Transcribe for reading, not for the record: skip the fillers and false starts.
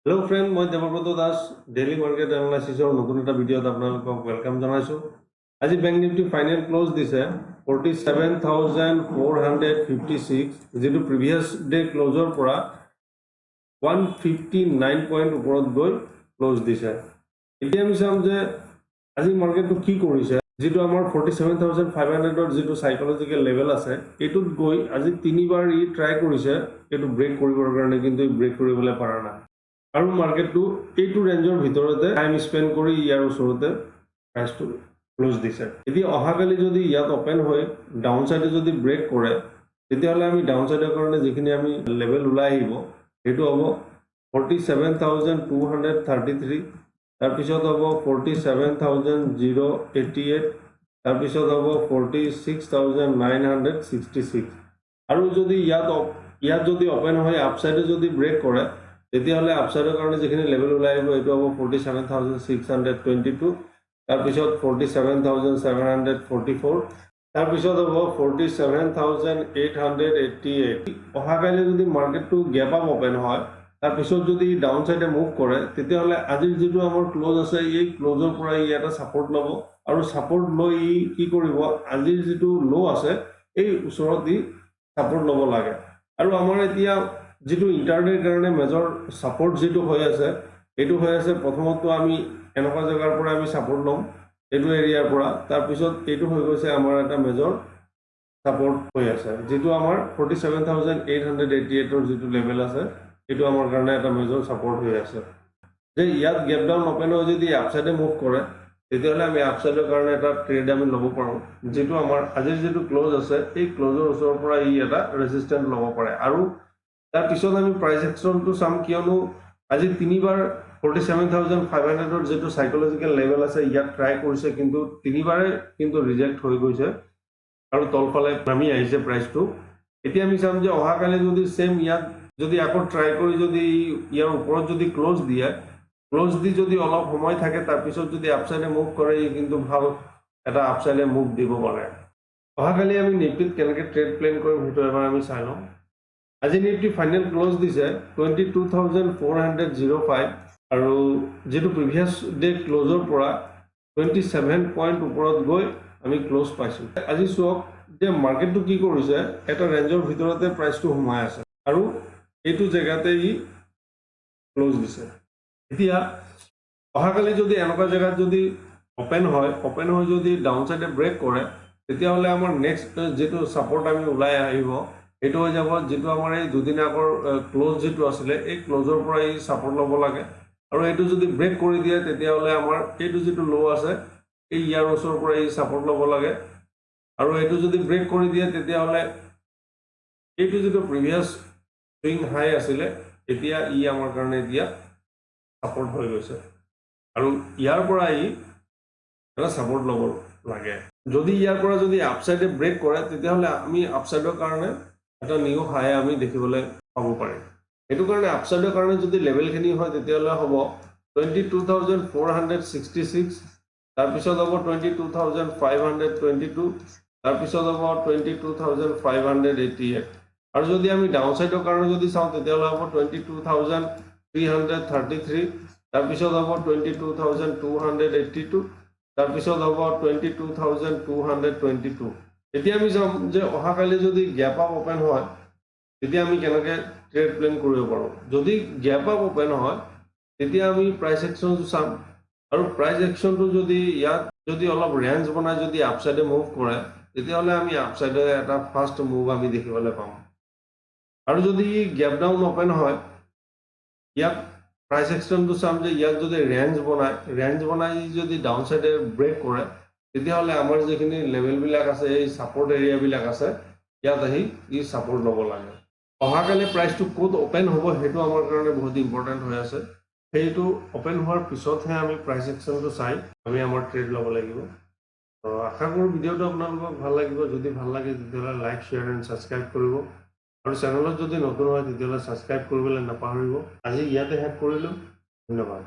Hello' friend, মই Debabrata Das, daily market এনালাইচিছৰ নতুন এটা ভিডিঅ'ত আপোনালোকক welcome জনাইছোঁ। আজি বেংক নিফটি ফাইনেল ক্ল'জ দিছে 47,456, যিটো প্ৰিভিয়াছ ডে ক্ল'জৰ পৰা 159 পইণ্ট ওপৰত গৈ ক্ল'জ দিছে। এতিয়া আমি চাম যে আজি মাৰ্কেটটো কি কৰিছে। যিটো আমাৰ 47,500ৰ যিটো চাইকলজিকেল লেভেল আছে, এইটোত গৈ আজি তিনিবাৰ ই ট্ৰাই কৰিছে এইটো ব্ৰেক কৰিবৰ কাৰণে, কিন্তু ই ব্ৰেক কৰিবলৈ পৰা নাই আৰু মাৰ্কেটটো এইটো ৰেঞ্জৰ ভিতৰতে টাইম স্পেণ্ড কৰি ইয়াৰ ওচৰতে প্ৰাইচটো ক্ল'জ দিছে। এতিয়া অহাকালি যদি ইয়াত অ'পেন হৈ ডাউন চাইডে যদি ব্ৰেক কৰে, তেতিয়াহ'লে আমি ডাউন চাইডৰ কাৰণে যিখিনি আমি লেভেল ওলাই আহিব, সেইটো হ'ব 47,233, তাৰপিছত হ'ব 47,088, তাৰপিছত হ'ব 46,966। আৰু যদি ইয়াত যদি অ'পেন হৈ আপচাইডে যদি ব্ৰেক কৰে, তেতিয়াহ'লে আপচাইডৰ কাৰণে যিখিনি লেভেল ওলাই আহিব, এইটো হ'ব 47,622, তাৰপিছত 47,744, তাৰপিছত হ'ব 47,888। অহাকাইলৈ যদি মাৰ্কেটটো গেপ আপ অ'পেন হয়, তাৰপিছত যদি ডাউন চাইডে মুভ কৰে, তেতিয়াহ'লে আজিৰ যিটো আমাৰ ক্ল'জ আছে, এই ক্ল'জৰ পৰা ই এটা ছাপৰ্ট ল'ব আৰু ছাপৰ্ট লৈ ই কি কৰিব? আজিৰ যিটো ল' আছে, এই ওচৰত ই ছাপৰ্ট ল'ব লাগে। আৰু আমাৰ এতিয়া যিটো ইণ্টাৰডেৰ কাৰণে মেজৰ ছাপৰ্ট যিটো হৈ আছে, এইটো হৈ আছে, প্ৰথমতো আমি এনেকুৱা জেগাৰ পৰা আমি ছাপৰ্ট ল'ম, এইটো এৰিয়াৰ পৰা। তাৰপিছত এইটো হৈ গৈছে আমাৰ এটা মেজৰ ছাপৰ্ট হৈ আছে, যিটো আমাৰ 47,888ৰ যিটো লেভেল আছে, এইটো আমাৰ কাৰণে এটা মেজৰ ছাপৰ্ট হৈ আছে যে ইয়াত গেপ ডাউন অ'পেন হৈ যদি আপচাইডে মুভ কৰে, তেতিয়াহ'লে আমি আপচাইডৰ কাৰণে এটা ট্ৰেড আমি ল'ব পাৰোঁ, যিটো আমাৰ আজিৰ যিটো ক্ল'জ আছে, এই ক্ল'জৰ ওচৰৰ পৰা ই এটা ৰেজিষ্টেঞ্চ ল'ব পাৰে। আৰু তাৰপিছত আমি প্ৰাইচ একশ্যনটো চাম, কিয়নো আজি তিনিবাৰ 47,500ৰ যিটো চাইকলজিকেল লেভেল আছে, ইয়াত ট্ৰাই কৰিছে, কিন্তু তিনিবাৰে কিন্তু ৰিজেক্ট হৈ গৈছে আৰু তলফালে নামি আহিছে প্ৰাইচটো। এতিয়া আমি চাম যে অহাকালি যদি ছেম ইয়াত যদি আকৌ ট্ৰাই কৰি যদি ইয়াৰ ওপৰত যদি ক্ল'জ দিয়ে, ক্ল'জ দি যদি অলপ সময় থাকে, তাৰপিছত যদি আপচাইডে মুভ কৰে, ই কিন্তু ভাল এটা আপচাইডে মুভ দিব পাৰে। অহাকালি আমি নিফটিত কেনেকৈ ট্ৰেড প্লেন কৰিম, সেইটো এবাৰ আমি চাই লওঁ। আজি নিফটি ফাইনেল ক্ল'জ দিছে 22,405 আৰু যিটো প্ৰিভিয়াছ ডে ক্ল'জৰ পৰা 27 পইণ্ট ওপৰত গৈ আমি ক্ল'জ পাইছোঁ। আজি চাওক যে মাৰ্কেটটো কি কৰিছে, এটা ৰেঞ্জৰ ভিতৰতে প্ৰাইচটো সোমাই আছে আৰু এইটো জেগাতে ই ক্ল'জ দিছে। এতিয়া অহাকালি যদি এনেকুৱা জেগাত যদি অ'পেন হয়, অ'পেন হৈ যদি ডাউন চাইডে ব্ৰেক কৰে, তেতিয়াহ'লে আমাৰ নেক্সট যিটো ছাপৰ্ট আমি ওলাই আহিব, সেইটো হৈ যাব যিটো আমাৰ এই দুদিন আগৰ ক্ল'জ যিটো আছিলে, এই ক্ল'জৰ পৰা ই ছাপৰ্ট ল'ব লাগে। আৰু এইটো যদি ব্ৰেক কৰি দিয়ে, তেতিয়াহ'লে আমাৰ এইটো যিটো ল' আছে, এই ইয়াৰ ওচৰৰ পৰা ই ছাপৰ্ট ল'ব লাগে। আৰু এইটো যদি ব্ৰেক কৰি দিয়ে, তেতিয়াহ'লে এইটো যিটো প্ৰিভিয়াছ চুইং হাই আছিলে, এতিয়া ই আমাৰ কাৰণে এতিয়া ছাপৰ্ট হৈ গৈছে আৰু ইয়াৰ পৰা ই এটা ছাপৰ্ট ল'ব লাগে। যদি ইয়াৰ পৰা যদি আপচাইডে ব্ৰেক কৰে, তেতিয়াহ'লে আমি আপচাইডৰ কাৰণে এটা নিউ হাই আমি দেখিবলৈ পাব পাৰিম। সেইটো কাৰণে আপচাইডৰ কাৰণে যদি লেভেলখিনি হয়, তেতিয়াহ'লে হ'ব 22,466, তাৰপিছত হ'ব 22,522, তাৰপিছত হ'ব 22,588। আৰু যদি আমি ডাউন চাইডৰ কাৰণে যদি চাওঁ, তেতিয়াহ'লে হ'ব 22,333, তাৰপিছত হ'ব 22,282, তাৰপিছত হ'ব 22,222। এতিয়া আমি চাম যে অহাকালি যদি গেপ আপ অ'পেন হয়, তেতিয়া আমি কেনেকৈ ট্ৰেড প্লেন কৰিব পাৰোঁ। যদি গেপ আপ অ'পেন হয়, তেতিয়া আমি প্ৰাইচ একশ্যনটো চাম আৰু প্ৰাইচ একশ্যনটো যদি ইয়াত যদি অলপ ৰেঞ্জ বনাই যদি আপচাইডে মুভ কৰে, তেতিয়াহ'লে আমি আপচাইডে এটা ফাৰ্ষ্ট মুভ আমি দেখিবলৈ পাম। আৰু যদি গেপ ডাউন অ'পেন হয়, ইয়াত প্ৰাইচ একশ্যনটো চাম যে ইয়াত যদি ৰেঞ্জ বনায়, ৰেঞ্জ বনাই যদি ডাউন চাইডে ব্ৰেক কৰে, তেতিয়াহ'লে আমাৰ যিখিনি লেভেলবিলাক আছে, এই ছাপৰ্ট এৰিয়াবিলাক আছে, ইয়াত আহি ই ছাপৰ্ট ল'ব লাগে। অহাকালি প্ৰাইচটো ক'ত অ'পেন হ'ব, সেইটো আমাৰ কাৰণে বহুত ইম্পৰ্টেণ্ট হৈ আছে। সেইটো অ'পেন হোৱাৰ পিছতহে আমি প্ৰাইচ একশ্যনটো চাই আমি আমাৰ ট্ৰেড ল'ব লাগিব। তো আশা কৰোঁ ভিডিঅ'টো আপোনালোকক ভাল লাগিব। যদি ভাল লাগে, তেতিয়াহ'লে লাইক, শ্বেয়াৰ এণ্ড ছাবস্ক্ৰাইব কৰিব আৰু চেনেলত যদি নতুন হয়, তেতিয়াহ'লে ছাবস্ক্ৰাইব কৰিবলৈ নাপাহৰিব। আজি ইয়াতে শেষ কৰিলোঁ। ধন্যবাদ।